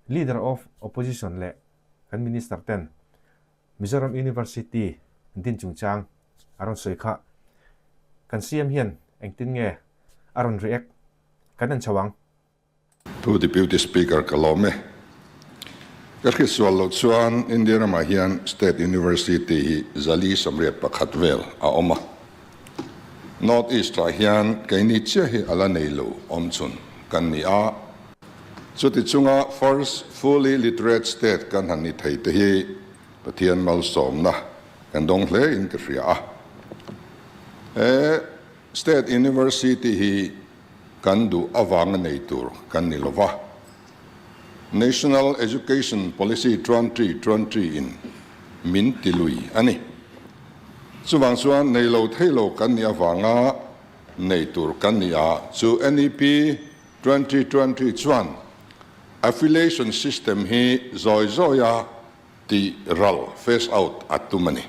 Leader of Opposition leh kan Minister ten Mizoram University din chungchang a rawn sawi kha kan CM hian engtin nge a rawn react kan en chho ang. Pu Deputy Speaker ka lawm e. Ka hritsual loh chuan India ramah hian State University hi 481 vel a awm a. North East ah hian keini chiah hi a la nei lo awm chhun kan ni a. Chuti chunga first fully literate state kan han ni thei te hi Pathian malsawmna kan dawng hle in ka hria a. He State University hi kan duh avanga nei tur kan ni lova. National Education Policy 2020 in min ti lui a ni. Chuvang chuan nei lo thei lo kan nih avanga nei tur kan ni a, chu NEP 2020 chuan affiliation system hi zawi zawia tih ral, phase out, a tum a ni.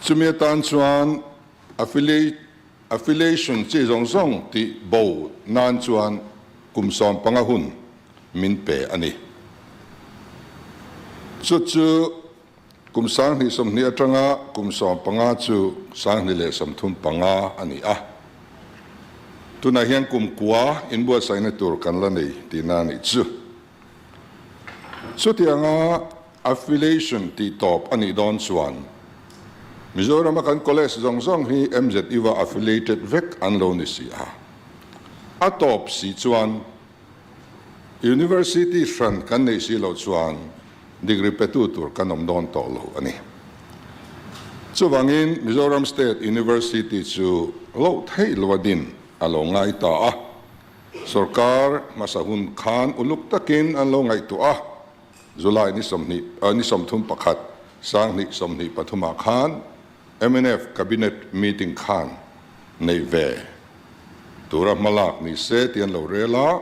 Chumi atan chuan affiliate Affiliation chi zawng zawng tih bo nan chuan kum 15 hun min pe a ni. Chu chu kum 2020 atanga kum 15 chu 2035 a ni a. Tunah hian kum kua inbuatsaihna tur kan la nei tihna a nih chu. Chutianga affiliation tih tawp a nih dawn chuan Mizorama kan college zawng zawng hi MZU-a affiliated vek an lo ni si a. A tawp si chuan University hran kan neih si loh chuan degree petu tur kan awm dawn tawh lo a ni. Chuvangin Mizoram State University chu loh theih loa din a lo ngai ta a. Sorkar hmasa hun khan uluk takin an lo ngaihtuah a, July ni 20 ni 31, 2023 ah khan mnf Cabinet meeting khan neih ve tura hmalak ni se tih an lo rel a,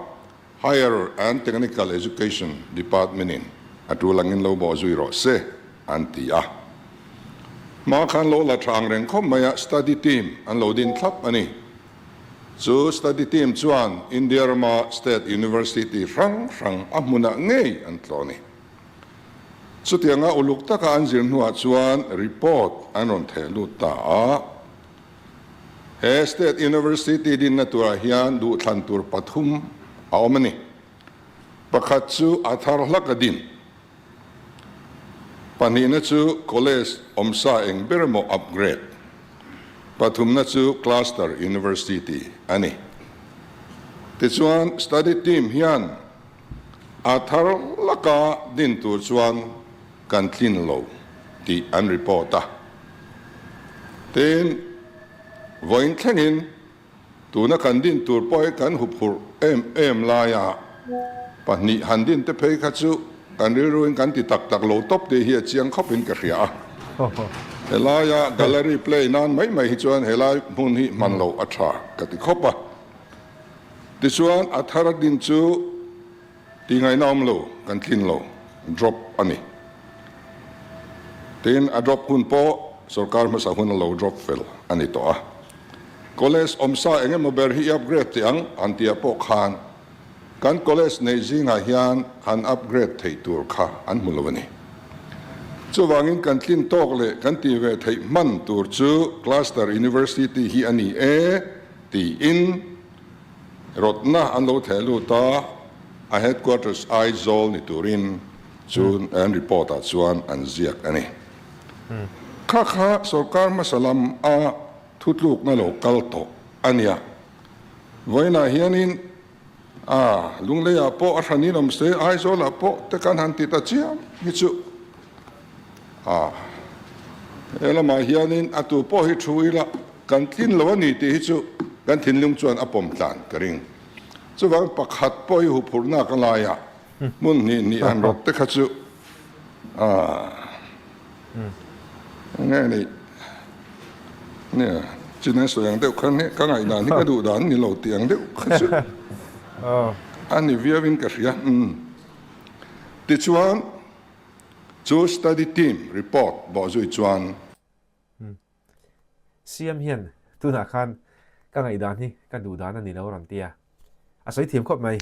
Higher and Technical Education Department in a tul angin lo bawh zui rawh se an ti a. Hma khan lo la tha ang reng khawp mai a, study team an lo din thlap a ni. Chu study team chuan India rama state university hrang hrang a hmunah ngei an tlawh a ni. Chutianga uluk taka an zir hnuah chuan report an rawn theh lut ta a. He state university dinna turah hian duhthlan tur pathum a awm a ni. Pakhat chu a thar hlak a din. Pahnihna chu college awmsa eng ber emaw upgrade. Pathumna chu cluster university a ni. Tichuan study team hian a thar laka din tur chuan kan tlin lo tih an report a. Tin, vawiin thlengin Tuna kan din tur pawh hi kan huphurh em em laia pahnih han din te phei kha chu kan rilruin kan ti tak tak lo tawp tih hi a chiang khawpin ka hria a. Helaia gallery play nan mai mai hi chuan helai hmun hi hman loh a tha ka ti khawp a. Tichuan a thar a din chu ti ngaihna awm lo, kan tlin lo, drop a ni. Tin, a drop hun pawh sorkar hmasa hun a lo drop fel a ni tawh a. College awmsa eng emaw ber hi i upgrade teh ang an tih ah pawh khan kan college neih zingah hian han upgrade theih tur kha an hmu lo a ni. Chuvangin kan tlin tawk leh kan tih ve theih hman tur chu Cluster University hi a ni e tiin rawtna an lo theh lut a, a headquarters Aizawl ni turin chu an report ah chuan an ziak a ni. Kha kha sorkar hmasa lam a Thutlukna lo kal tawh a nia. Vawiinah hianin a Lungleiah pawh a hranin awm se, Aizawlah pawh te kan han ti ta chiam hi chu a he lamah hianin a tu pawh hi thu ila kan tlin lo a ni tih hi chu kan thinlung chuan a pawm tlan ka ring. Chuvang pakhat pawh hi huphurhna ka lai a, hmun hnih hnih han rawt te kha chu a Nge ni nia chin sawi ang deuh khan hi ka ngaihdan hi ka duh dan ni lo tih ang deuh kha chu a ni viau in ka hria. Tichuan chu study team report bawh zui chuan. Siam hian tunah khan ka ngaihdan hi ka duh dan a ni lo rawn tia a sawi thiam khawp mai.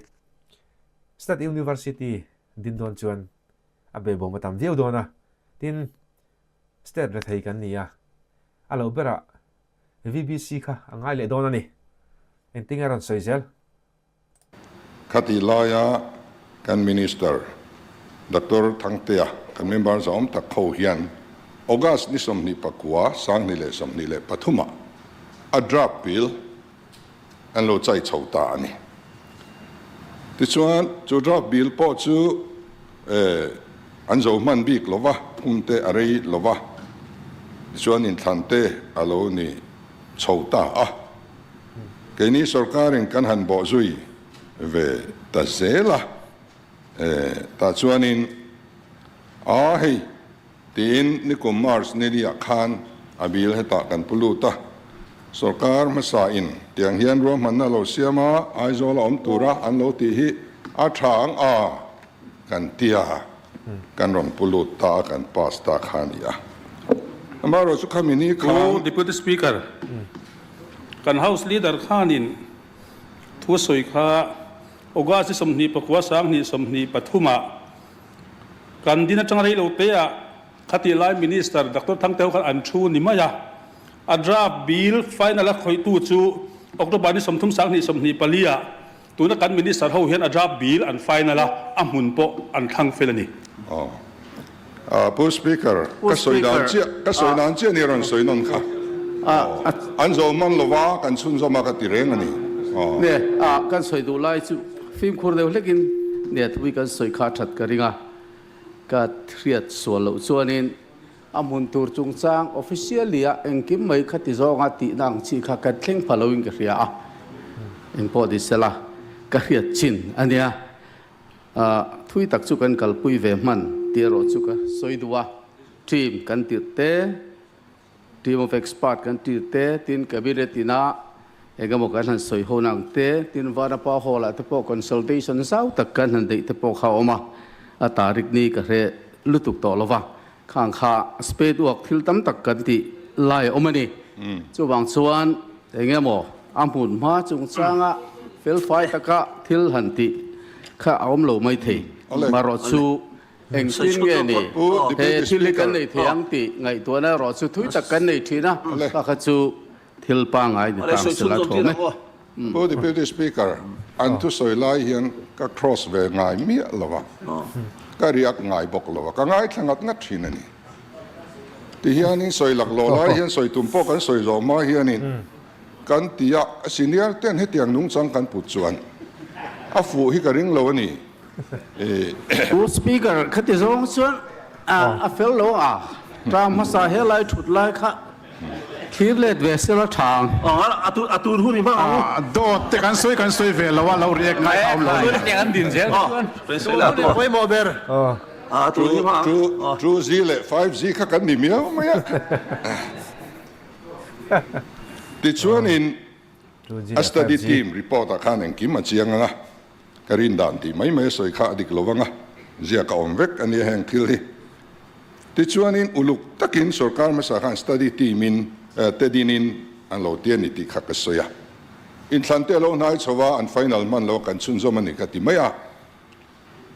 State University din dawn chuan a behbawm a tam viau dawn a, tin, State rethei kan ni a, a lo berah VBC kha a ngai leh dawn a ni. Engtin a rawn sawi zel? Khati laia kan Minister Doctor Thangtea kan member zawm tak ho hian August ni 24, 2023 ah a draft bill an lo chai chho ta a ni. Tichuan chu draft bill pawh chu an zo hman bik lo va, hun te a rei lo va, tichuan inthlan te a lo ni chho ta a. Keini sorkarin kan han bawh zui ve ta zel a, tah chuanin a hei tiin nikum March nili ah khan a bill hetah kan pu lut a, sorkar hmasa in tiang hian ruahmanna lo siam a, Aizawl a awm tura an lo tih hi a tha ang a kan tia kan rawn pu lut ta a, kan pass ta kha a ni a. Amaherawhchu khami ni khan. Pu Deputy Speaker, Kan House Leader khanin thu a sawi kha August ni 24 2023 ah kan din atanga rei lo te ah khatih lai Minister Doctor Thangteu khan an thu ni mai a, a draft bill final a khawihtu chu October ni 30 2024 ah Tuna kan Minister ho hian a draft bill an final a, a hmun pawh an thlang fel a ni. Aw. Pu Speaker, ka sawi dan chiah, ka sawi dan chiah ni rawn sawi nawn kha. Aw. An zo hman lova kan chhunzawm a ka ti reng a ni. Aw. Ne, a kan sawi duh lai chu fimkhur deuh hlekin ne thui kan sawi kha that ka ring a, ka hriat sual loh chuanin A hmun tur chungchang officially a engkim mai kha ti zawnga tihna ang chi kha kan thleng pha loin ka hria a, engpawh ni sela ka hriat chin a nia. Thui tak chu kan kalpui ve hman tih erawh chu ka sawi duh a, team kan tirh te, team of expert kan tir te, tin cabinet ina engemaw kan han sawi ho nang te, tin Vanapa Hall ah te pawh consultation zau tak kan han deih te pawh kha a awm a, a tarik ni ka hre lutuk tawh lova. Khang kha spade work thil tam tak kan tih lai a awm a ni. Chuvang chuan eng emaw a hmun hma chungchanga felfai taka thil han tih kha a awm lo mai thei. Marawh chu engtin nge ni he thil hi kan nei thei ang tih ngaihtuahna erawh chu thui tak kan nei thin a, kha kha chu thil pangngai ni tang sela thawm e. Pu Deputy Speaker, an thusawi lai hian ka cross ve ngai miah lo a, ka riak ngai bawk lo a, ka ngaithla ngat ngat thin a ni. Ti hianin sawi laklawh lai hian sawi tum pawh kan sawi zawh hma hianin kan ti a, senior ten hetiang nungchang kan put chuan a fuh hi ka ring lo a ni. Pu Speaker, khati zawng chuan a fel lo a, term hmasa helai thut lai kha Thlir let ve sela tha ang. A tun hun i hmang ang u. Dawt te kan sawi kan sawi ve lo a, lo react ngai kha awm lo a ni. An din zel chuan pawimawh ber. A tun i hmang ang. 2G leh 5G kha kan ni miau mai a. Tichuanin a study team report ah khan engkim a chiang ang a, ka rin dan tih mai mai a sawi kha a dik lo vang a, ziak a awm vek a nia heng thil hi. Tichuanin uluk takin sorkar hmasa khan study team in te dinin an lo ti a ni tih kha ka sawi a. Inthlan te a lo hnai chho a, an final hman lo a kan chhunzawm a ni ka ti mai a.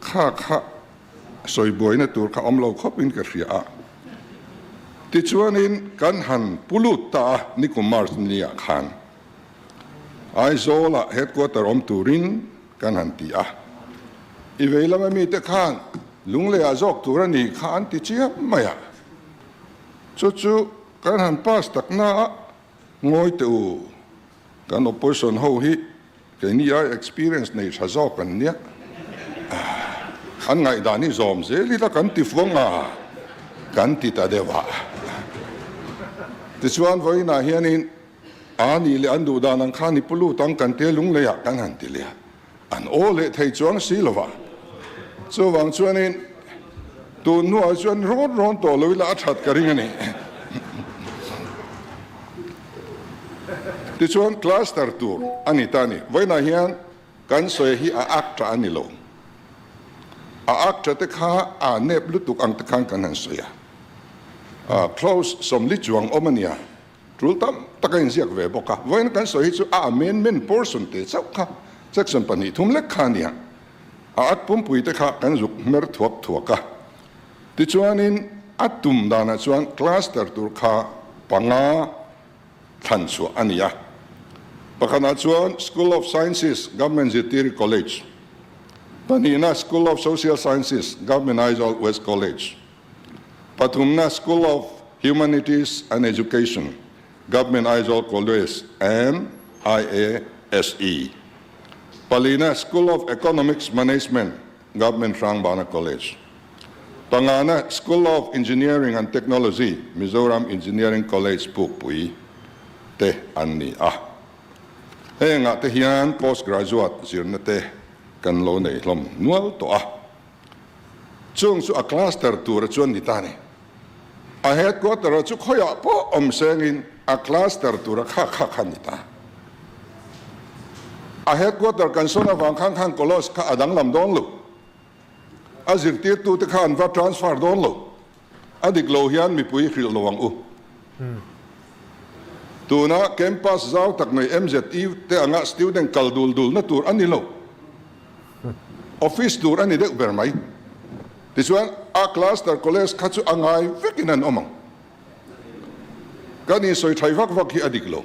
Kha kha sawi buaina tur kha awm lo khawp in ka hria a. Tichuanin kan han pu lut ta a nikum March ni ah khan Aizawl ah headquarter awm turin Kan han ti a, I vei lama mite khan Lungleiah zawk tur a nih kha an ti chiam mai a, chu chu kan han pass tak na a, ngawi teh u, kan opposition ho hi keini ai experience nei tha zawk an nia, an ngaihdan hi zawm zel ila kan ti fuang a, kan ti ta deuh a. Tichuan vawiinah hianin A nih leh an duh dan ang khan i pu lut ang kan tia lunglei ah kan han ti leh a, an aw leh thei chuang si lo va. Chuvang chuanin tun hnuah chuan rawn rawn tawh lo ila a that ka ring a ni. Tichuan cluster tur a ni ta a ni. Vawiinah hian kan sawi hi a act a ni lo. A act te kha a nep lutuk ang te khan kan han sawi a. Clause 40 chuang awm a nia. Tul tam tak a inziak ve bawk a, vawiin kan sawi hi chu a amendment portion te chauh kha section pahnih thum lek kha a nia. A at pumpui te kha kan zuk hmer thuak thuak a. Tichuanin a tum danah chuan cluster tur kha panga thlan chhuah a ni a. Pakhatah chuan School of Sciences, Government Zirtiri College, pahnihna School of Social Sciences, Government Aizawl West College, pathumna School of Humanities and Education, Government Aizawl College and IASE, palina School of Economics Management, Government Hrangbana College, pangana School of Engineering and Technology, Mizoram Engineering College Pukpui te an ni a. Hengah te hian post graduate zirna te kan lo nei hlawm nual tawh a. Chung chu a cluster tura chuan ni ta a ni. A headquarter-a chu khawiah pawh awm sengin a cluster tura kha kha kha ni ta. A headquarter kan sawn avang khan khan Kolos kha a danglam dawn lo. A zirtirtute kha an va transfer dawn lo. A dik lo hian mipui hrilh lo ang u. Tuna campus zau tak nei MZU te anga student kal dul dulna tur a ni lo. Office tur a ni deuh ber mai. Tichuan, a cluster college kha chu a ngai vekin an awm ang. Kan insawi thai vak vak hi a dik lo.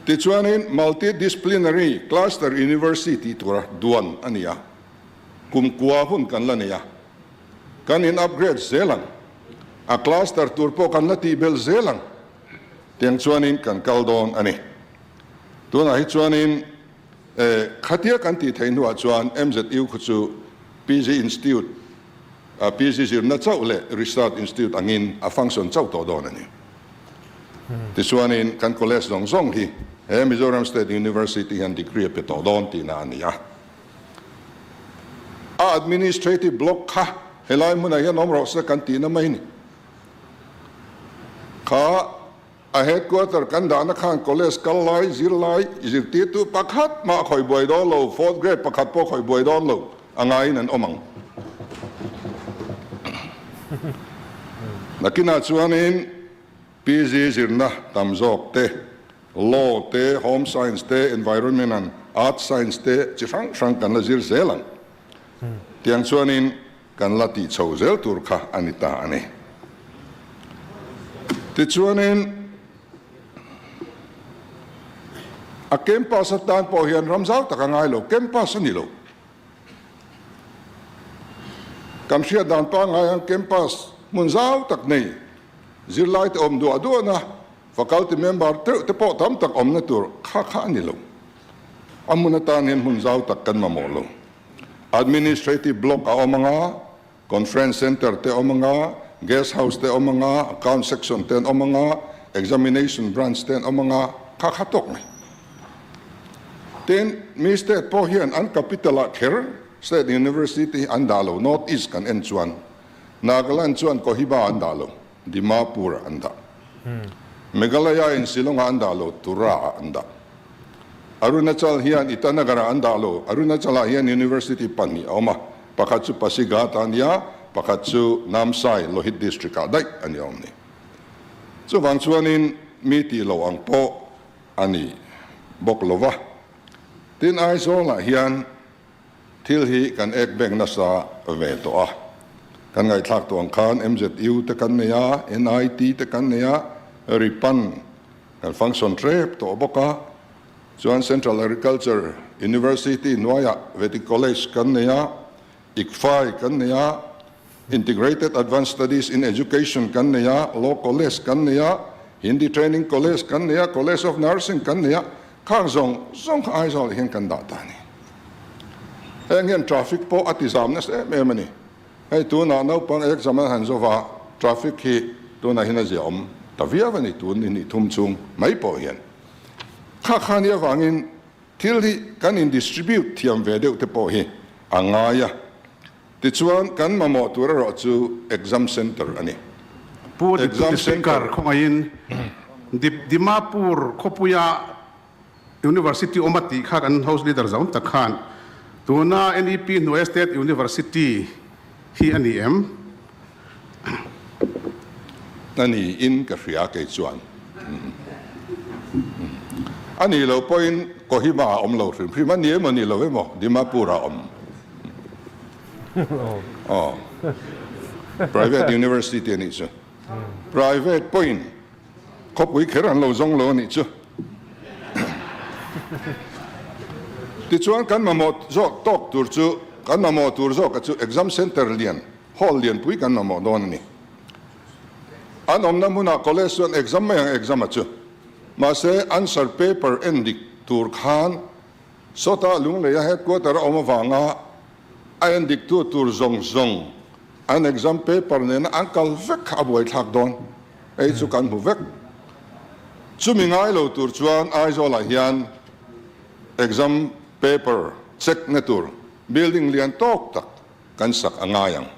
Tichuanin Multi-disciplinary Cluster University tih tura duan a ni a, kum kua hun kan la nei a, kan in upgrade zel ang, a cluster tur pawh kan la tih belh zel ang, tiang chuanin kan kal dawn a ni. Tunah hi chuanin E, khatia kan tih theih hnuah chuan MZU khu chu PG Institute, PG zirna chauh leh Research Institute angin a function chauh tawh dawn a ni. Tichuanin kan college zawng zawng hi he Mizoram State University hian degree a pe tawh dawn tihna a ni a. A administrative block kha helai hmunah hian awm rawh se kan tihna mai a ni. Kha A headquarter kan dahna khan college kal lai, zirlai, zirtirtu pakhat mah khawih buai dawn lo, fourth grade pakhat pawh khawih buai dawn lo a ngaiin an awm ang. Nakinah chuanin PG zirna tam zawk te, Law te, Home Science te, Environment and Earth Science te chi hrang hrang kan la zir zel ang. Tiang chuanin Kan la tih chho zel tur kha a ni ta a ni. Tichuanin, a campus atan pawh hian ram zau tak a ngai lo, campus a ni lo. Kan hriat dan pangngai ang campus hmun zau tak nei, zirlaite awm duah duahna, faculty member teuh te pawh tam tak awmna tur kha kha a ni lo. A hmun atan hian hmun zau tak kan mamawh lo. Administrative block a awm anga, Conference Centre te awm anga, Guest House te awm anga, Account Section te an awm anga, Examination Branch te an awm anga, kha kha tawk mai. Tin, mi state pawh hian an capital ah kher State University hi an dah lo, North East kan en chuan Nagaland chuan Kohima an dah lo, Dimapur ah an dah. Meghalaya in Shillong ah an dah lo, Tura ah an dah. Arunachal hian Itanagar ah an dah lo. Arunachal ah hian University pahnih a awm a, pakhat chu Pasighat ah a nia, pakhat chu Namsai, Lohit District ah daih a ni awm ni. Chuvang chuanin mi tih lo ang pawh a ni bawk lo va. Tin, Aizawl ah hian thil hi kan ek beng nasa ve tawh a. Kan ngaihthlak tawh ang khan MZU te kan nei a, NIT te kan nei a, Ripan, Kan function hrep tawh bawk a, chuan Central Agriculture University hnuaiah Vedic College kan nei a, ICFAI kan nei a, Integrated Advanced Studies in Education kan nei a, Law College kan nei a, Hindi Training College kan nei a, College of Nursing kan nei a, khang zawng zawng kha Aizawl ah hian kan dah ta a ni. Heng hian traffic pawh a ti zam nasa em em a ni. Hei tunah naupang exam an han zova traffic hi tunah hian a zia awm ta viau a ni tun ni hnih thum chhung mai pawh hian. Kha kha nia vangin thil hi kan in distribute thiam ve deuh te pawh hi a ngai a. Tichuan kan mamawh tur erawh chu exam center a ni. Pu Exam Deputy Speaker center. khawngaihin Dimapur khawpuia University awm a tih kha kan House Leader zawn tak khan tuna NEP hnuaia State University hi a ni em? A ni in ka hria kei chuan. A ni lo pawhin Kohima ah awm lo hrim hrim a ni emaw ni lo emaw Dimapur ah awm. Aw. Private University a nih chu. Private pawhin khawpui kher an lo zawng lo a nih chu. Tichuan kan mamawh zawk tawk tur chu, kan mamawh tur zawka chu exam centre lian, hall lianpui kan mamawh dawn a ni. An awmna hmunah college chuan exam mai ang exam a chu. Mahse answer paper en dik tur khan sawtah Lungleia headquarter a awm avanga a en diktu tur zawng zawng an exam paper nena an kal vek kha a buaithlak dawn. Hei chu kan hmu vek. Chumi ngai lo tur chuan Aizawlah hian exam paper check na tur building lian tawk tak kan sak a ngai ang.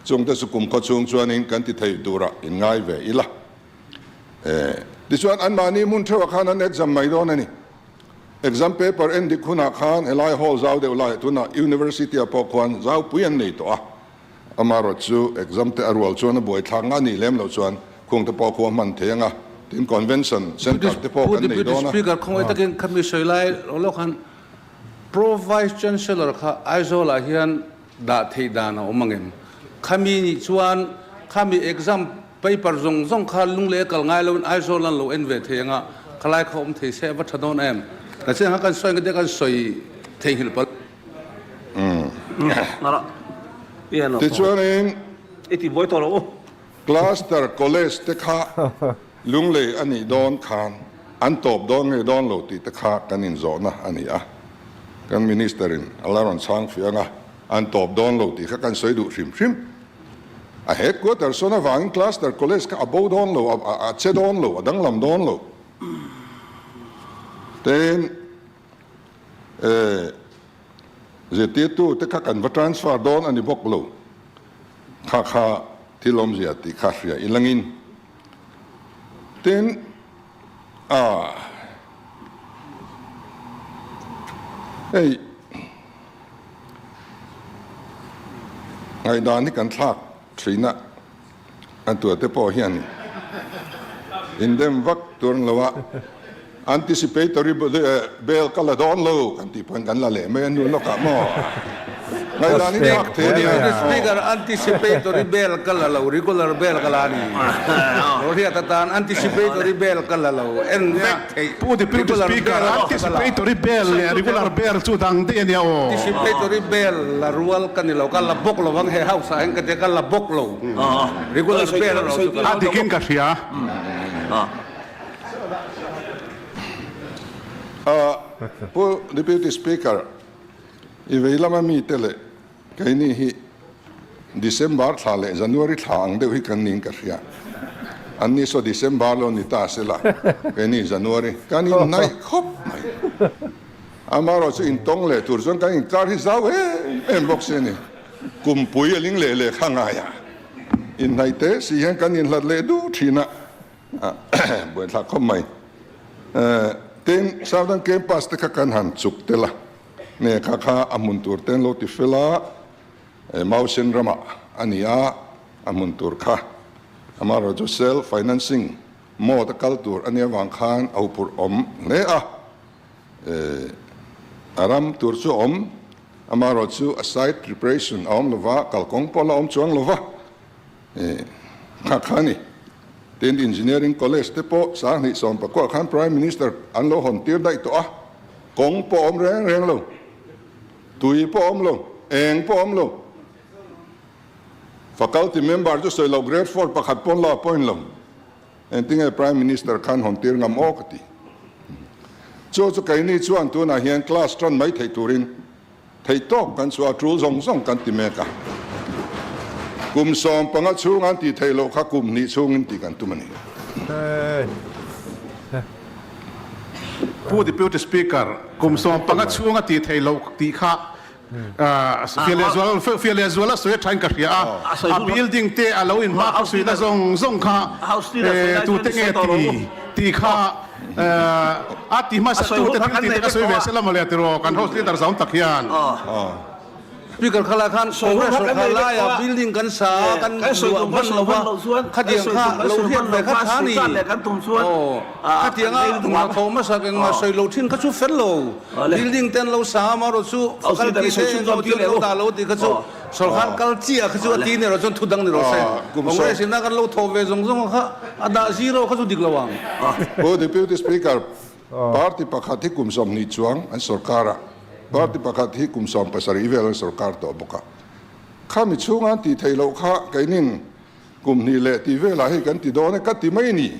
Chungte chu kum khaw chhung chuanin kan ti thei turah in ngai ve ila. Tichuan anmahni hmun theuhah khan an exam mai dawn a ni. Exam paper en dik hunah khan helai hall zau deuh laiah tunah University-ah pawh khuan zaupui an nei tawh a. Amaherawh chu exam te a rual chuan a buaithlak nga nih lem loh chuan khung te pawh khu a hman thei ang a, tin convention centre te pawh kan nei dawn a. Pu Deputy Speaker, khawngaih takin khami sawi lai lo lo khan Pro Vice Chancellor kha Aizawl-ah hian dah theih dan a awm ang em? Khami nih chuan khami exam paper zawng zawng kha lunglei a kal ngai loin Aizawl an lo en ve thei ang a, khalai kha awm thei se a va tha dawn em? Ka chiang kha kan sawi ang ka tia kan sawi theihnghilh palh. Tichuanin Cluster College te kha lunglei a nih dawn khan an tawp dawn nge dawn lo tih te kha kan inzawhna a ni a. Kan Minister in a la rawn chhang fiang a, an tawp dawn lo tih kha kan sawi duh hrim hrim. A headquarter sawn avangin Cluster College kha a bo dawn lo, a che dawn lo, a danglam dawn lo. Tin, zirtirtu te kha kan va transfer dawn a ni bawk lo. Kha kha thil awmzia tih kha hria i langin. Tin, a hei ngaihdan hi kan thlak thin a, a tuate pawh hian indem vak tur an lo a. Anticipatory bail ka la dawn lo kan tih pawhin kan la leh mai a hnu lawkah maw? Ngaihdan hi thlak thei a nia. Speaker, anticipatory bail ka la lo, regular bail ka la a ni. Lo hriat atan anticipatory bail ka la lo, en vek theih. Pu Deputy Speaker, anticipatory bail leh regular bail chu dang daih a nia aw. Anticipatory bail la rual ka ni lo, ka la bawk lo vang he house ah hian ka tia ka la bawk lo. Regular bail erawh chu ka la. A dikin ka hria. Pu Deputy Speaker, i vei lama mite leh keini hi December thla leh January thla ang deuh hi kan niin ka hria. Anni saw December lo ni ta se la, keini January kan inhnaih khawp mai. Amaherawh chu intawng leh tur chuan kan inkar hi zau em em bawk si a ni. Kumpui a ling leh leh kha ngai a, inhnaih teh si hian kan inhlat leh duh thin a. Buaithlak khawp mai. Tin, Southern Campus te kha kan han chuk tel a, nge kha kha a hmun tur te an lo ti fel a, Mausen ramah a ni a, a hmun tur kha amaherawhchu chu self financing mode a kal tur a nih avang khan a huphurh awm hle a, a ram tur chu a awm, amaherawhchu a site preparation a awm lova, kalkawng pawh a la awm chuang lova. Kha kha a ni. Tin, Engineering College te pawh 2019 khan Prime Minister an lo hawn tir daih tawh a, kawng pawh awm reng reng lo, tui pawh awm lo, eng pawh awm lo. Faculty member chu sawi lo grade four pakhat pawn la appoint lo. Engtinge Prime Minister khan hawn tir ngam aw ka ti. Chu chu keini chuan tunah hian class tan mai theih turin Theih tawk kan chhuah a tul zawng zawng kan ti mek a. Kum 15 chhung an tih theih loh kha kum hnih chhungin tih kan tum a ni. Pu Deputy Speaker, kum 15 chhunga tih theih loh tih kha fiah leh zual fiah leh zual a sawi a thain ka hria a. A building te a lo inhma khawsuihna zawng zawng kha tute nge ti tih kha A ti hmasa tu te thil tih te ka sawi ve sela mawle tiraw kan house leader zawn tak hian. Speaker khalai khan Congress rawh laia building kan sa a kan luah hman lo va khatiang kha lo hriat ve kha tha ni aw khatianga hnathawh hmasak engmah sawi lo thin kha chu fel lo building te an lo sa a amaherawh chu faculty te englo thil an lo dah lo tih kha chu. Sorkar kal chiah kha chu a ti ni rawh chuan thu dang ni rawh se. Congress in a kan lo thawh ve zawng zawng kha a dah zero kha chu dik lo ang. Pu Deputy Speaker, party pakhat hi kum 20 chuang an sorkar a, party pakhat hi kum 17 vel an sorkar tawh bawk a. Khami chhunga an tih theih loh kha keinin Kum hnih leh tih velah hei kan ti dawn e, ka ti mai ni.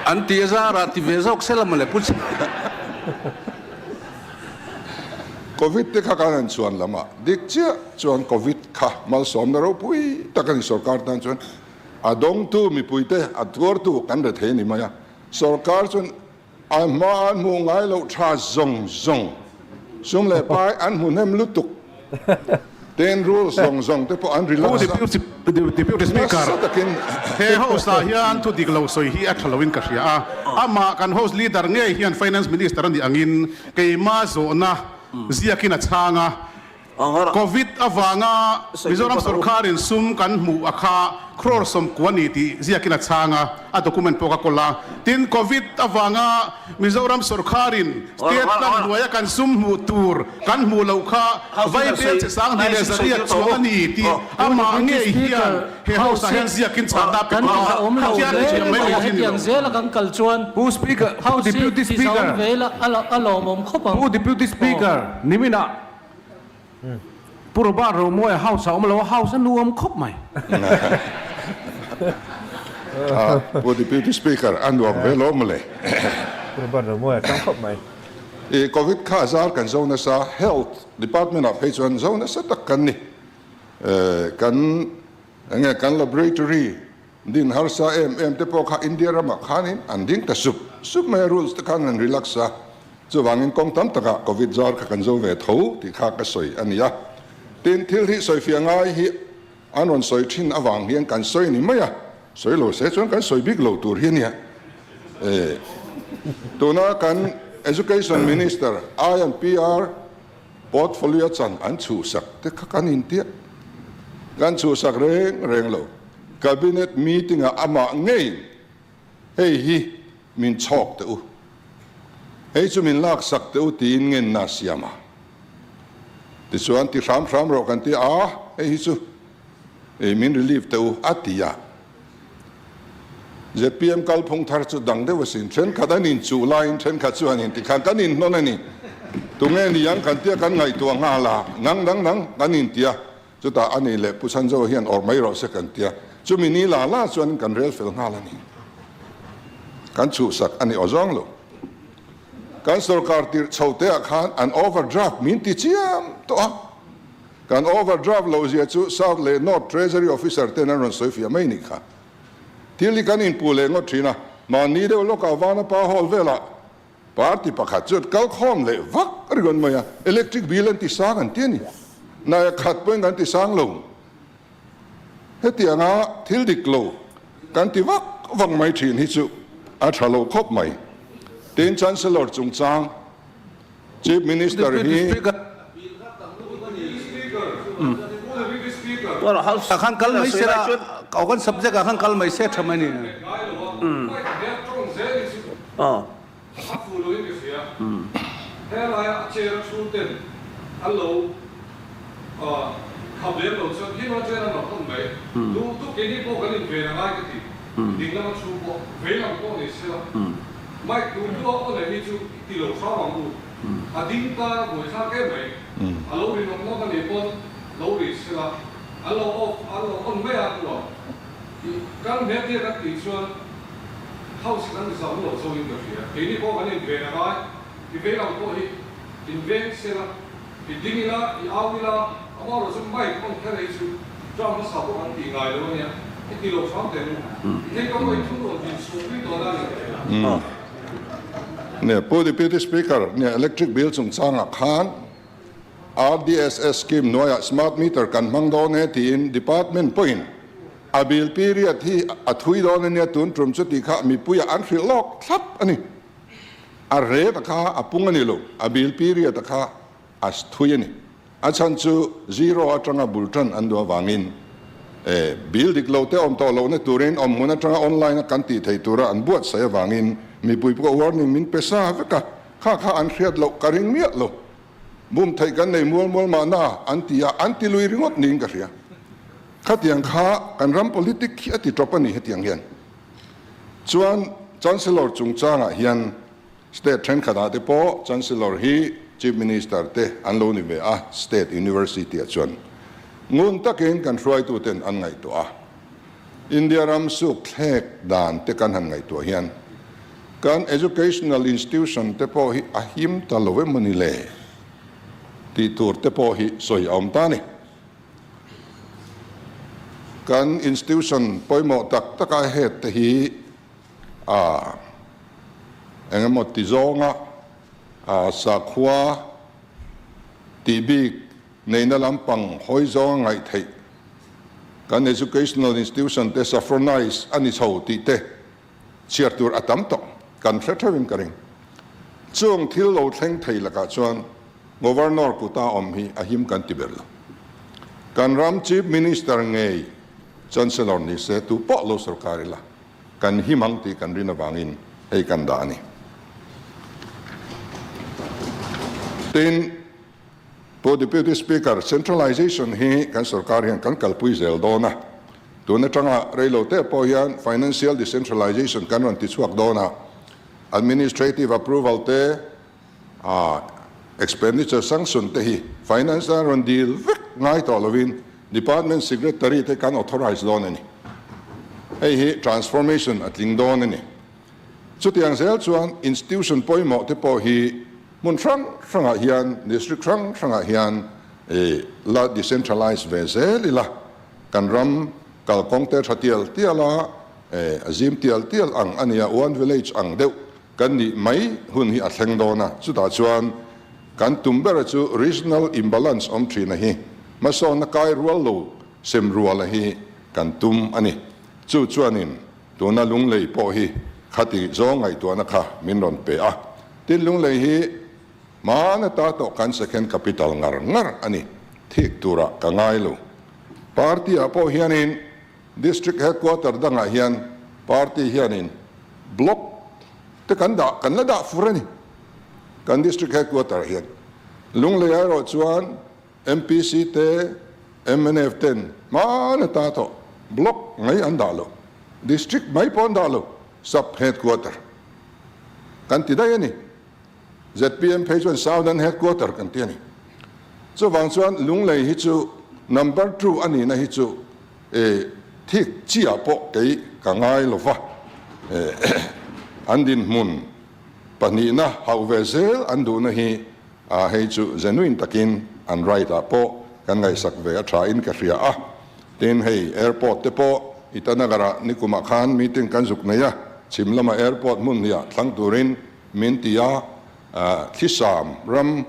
An ti a zarah ti ve zawk se la mawle Pu Chhe. Covid te kha kan han chhuan lam a, dik chiah chuan Covid kha malsawmna ropui tak a ni sorkar tan chuan a dawngtu mipuite a tuartu kan re thei a ni mai a, sorkar chuan A hma an hmuh ngai loh tha zawng zawng, sum leh pai an hmu hnem lutuk, ten rules zawng zawng te pawh an relax a, Pu Deputy Speaker, nasa takin. He House ah hian thu dik lo sawi hi a tha loin ka hria a, amah kan House Leader ngei hian Finance Minister a nih angin keima zawhna ziakin a chhang a, Covid avanga Mizoram sorkarin sum kan hmuh a kha crore 90 a ni tih ziakin a chhang a, a document pawh ka kawl a. Tin, Covid avanga Mizoram sorkarin state plan hnuaia kan sum hmuh tur kan hmuh loh kha Vaibel che 2300 chuang a ni tih amah ngei hian he house ah hian ziakin chhanna a pe tawh a, Pathian ti thiam mai mai hi ni lo. Pu Speaker, Pu Deputy Speaker, Pu Deputy Speaker, niminah Pu Robert Romawia house a awm lo a, house a nuam khawp mai. Pu Deputy Speaker, a nuam ve lo mawle. Pu Robert Romawia tang khawp mai. I Covid kha zar kan zo nasa, Health Department ah phei chuan zo nasa tak kan ni. Kan enge kan laboratory din harsa em em te pawh kha India ramah khanin an ding ta sup sup mai a, rules te khan an relax a, chuvangin kawng tam takah Covid zar kha kan zo ve tho tih kha ka sawi a ni a. Tin, thil hi sawifiah ngai hi an rawn sawi thin avang hian kan sawi ni mai a, sawi lo se chuan kan sawi bik lo tur hi a nia. E, tuna kan Education Minister I and PR Portfolio chan an chhuhsak te kha kan intiah. Kan chhuhsak reng reng lo. Cabinet meeting ah amah ngeiin hei hi min chhawk teh u, hei chu min laksak teh u tiin ngenna a siam a. Tichuan ti hram hram rawh kan ti a, hei hi chu min relieve teh u a ti a. Zpm kalphung thar chu dang deuh asin, thenkhat an inchuh laiin thenkhat chu an inti khan kan inhnawn a ni. Tunge ni ang kan tia kan ngaihtuah nghal a, nang nang nang kan inti a, chutah a ni leh Pu Chhanzo hian awrh mai rawh se kan tia, chumi ni la la chuan kan rel fel nghal a ni. Kan chhuhsak a ni aw zawng lo. Kan sorkar tirh chho te ah khan an overdraft min ti chiam tawh a. Kan overdraft loh zia chu South leh North Treasury Officer ten an rawn sawi fiah mai nih kha. Thil hi kan inpuh leh ngawt thin a, mahni deuh lawkah Vanapa Hall velah party pakhat chu kal khawm leh vak ringawt mai a, electric bill an ti sang an ti a ni. Naia khat pawhin kan ti sang lo. Hetianga thil dik lo kan ti vak vak mai thin hi chu a tha lo khawp mai. Tin, Chancellor chungchang Chief Minister hi. Ah khan kal mai se la, aw kan subject ah khan kal mai se tha mai ni. Ti lo hram ang u. A ding tan a buaithlak em mai. A lo ri nawk nawk a nih pawn lo ri sela, an lo off, an lo on mai a hnuah i kan hmel tia kan tih chuan house kan zam lo zo in ka hria. Keini pawh kan inven a ngai. I vei ang pawh hi inveng sela, i ding ila, i au ila, amaherawh chu mic on kher hi chu term hmasa pawh kan tih ngai lo a nia. I ti lo hram teh u. I thei ka pawh i thunrawn din chhuah pui tawh na a ni. Nia, Pu Deputy Speaker, nia electric bill chungchangah khan RDSS scheme hnuaiah smart meter kan hmang dawn e tiin department pawhin a bill period hi a thui dawn a nia tun tum chu tih kha mipuiah an hrilh lawk thlap a ni. A rate a kha a pung a ni lo, a bill period a kha a thui a ni. A chhan chu zero atanga bul tan an duh avangin e bill dik lo te awm tawh lohna turin awm hmun atanga online a kan tih theih tura an buatsaih avangin mipui pawh warning min pe sa vek a. Kha kha an hriat loh ka ring miah lo. Bum theih kan nei mual mual mahna an ti a, an ti lui ringawt niin ka hria. Khatiang kha kan ram politic hi a ti tawp a ni hetiang hian. Chuan Chancellor chungchangah hian State thenkhatah te pawh Chancellor hi Chief Minister te an lo ni ve a, State University ah chuan ngun takin kan hruaituten an ngaihtuah a. India ram suk thlek dan te kan han ngaihtuah hian kan educational institution te pawh hi a him ta lo em mawni le tih tur te pawh hi sawi a awm ta a ni. Kan institution pawimawh tak taka head te hi a engemaw ti zawnga sakhua tih bik Neihna lampang hawi zawnga ngaih theih kan educational institution te saffronize a ni chho tih te chhiar tur a tam tawh kan hre theuhin ka ring. Chung thil lo thleng thei lakah chuan Governor kuta awm hi a him kan ti ber lo. Kan ram Chief Minister ngei Chancellor ni se tu pawh lo sorkar ila kan him ang tih kan rin avangin hei kan dah a ni. Tin, Pu Deputy Speaker, centralization hi kan sorkar hian kan kalpui zel dawn a. Tun atanga reilo te pawh hian financial decentralization kan rawn ti chhuak dawn a. Administrative approval te, expenditure sanction te hi finance a rawn dil vek ngai tawh lovin department secretary te kan authorize dawn a ni. Hei hi transformation a tling dawn a ni. Chutiang zel chuan institution pawimawh te pawh hi hmun hrang hrangah hian, district hrang hrangah hian la decentralise ve zel ila, kan ram kalkawng te tha tial tial a, a zim tial tial ang a nia, one village ang deuh kan nih mai hun hi a thleng dawn a, chutah chuan kan tum bera chu regional imbalance awm thina hi hmasawnna kai rual lo sem ruala hi kan tum a ni. Chu chuanin Tuna Lunglei pawh hi khati zawng ngaihtuahna kha min rawn pe a, tin Lunglei hi hmana ta tawh kan second capital ngar ngar a ni, thik turah ka ngai lo. Party ah pawh hianin district headquarter dangah hian party hianin block te kan dah kan la dah fur a ni kan district headquarter ah hian. Lunglei ah erawh chuan MPC te mnf ten hmana ta tawh block mai an dah lo, district mai pawh an dah lo, sub headquarter kan ti daih a ni. Zpm phei chuan southern headquarter kan ti a ni. Chuvang chuan Lunglei hi chu number 2 a nihna hi chu thik chiah pawh kei ka ngai lo va, an dinhmun pahnihna hauh ve zel an duhna hi A hei chu genuine takin an right ah pawh kan ngaihsak ve a tha in ka hria a. Tin hei airport te pawh Itanagar ah nikum ah khan meeting kan zuk nei a, chhim lama airport hmun hnih ah thlang turin min ti a, Thlisam ram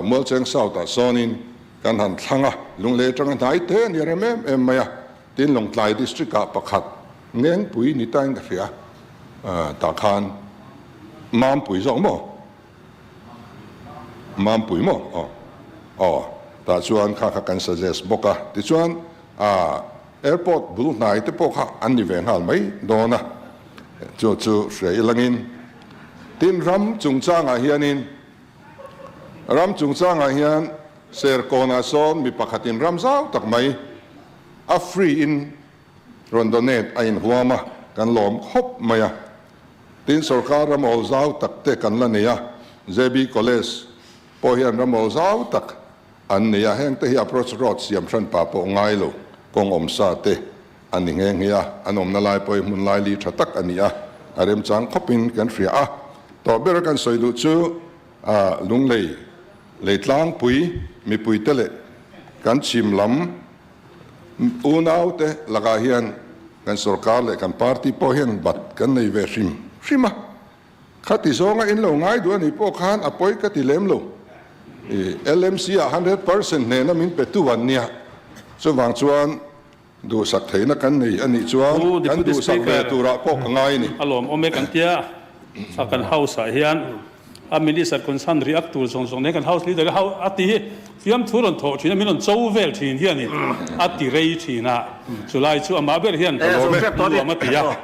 Mualcheng South ah sawnin kan han thlang a, Lunglei atanga hnai te a ni rem em em mai a, tin Lawngtlai district ah pakhat Ngengpui ni ta in ka hria tah khan Mampui zawk maw? Mampui maw? Aw. Aw. Tah chuan kha kha kan suggest bawk a. Tichuan, ah, airport bul hnai te pawh kha an ni ve nghal mai dawn a. Chu chu hria ilangin. Tin, ram chungchangah hianin, ram chungchangah hian Serkawnah sawn mi pakhatin ram zau tak mai a free in rawn donate a inhuam a, kan lawm khawp mai a. Tin, sorkar ram awl zau tak te kan la nei a, JB College pawh hian ram awl zau tak an nei a, heng te hi approach road siam hran pah pawh ngai lo, kawng awm sa te an ni nghe nghe a, an awmna lai pawh hi hmun lai li tha tak a ni a, a remchang khawpin kan hria a. Tawh bera kan sawi duh chu Lunglei Leitlangpui mipuite leh kan chhim lam Unau te lakah hian kan sorkar leh kan party pawh hian bat kan nei ve hrim hrim a, khati zawnga in lo ngai duh a nih pawh khan a pawi ka ti lem lo. LMC ah 100% hnena min pe tu an nia, chuvang chuan duhsak theihna kan nei a nih chuan Pu kan Deputy duhsak ve Speaker, turah pawh ka ngai a ni. A lawmawm e kan tia, kan House ah hian A minister concern react tur zawng zawng nen kan house leader ho a ti hi fiamthu rawn thawh thin a, min rawn cho vel thin hianin a ti rei thin a, chulai chu amah ber hian nuam a ti a,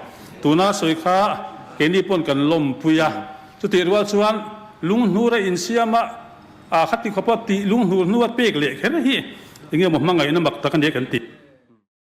tuna sawi kha keini pawn kan lawmpui a, chutih rual chuan. Lunghnur a insiam a, aa khati khawpa tih lunghnur hnu a pek leh kher hi enge maw hmangaihna mak tak a nia kan ti.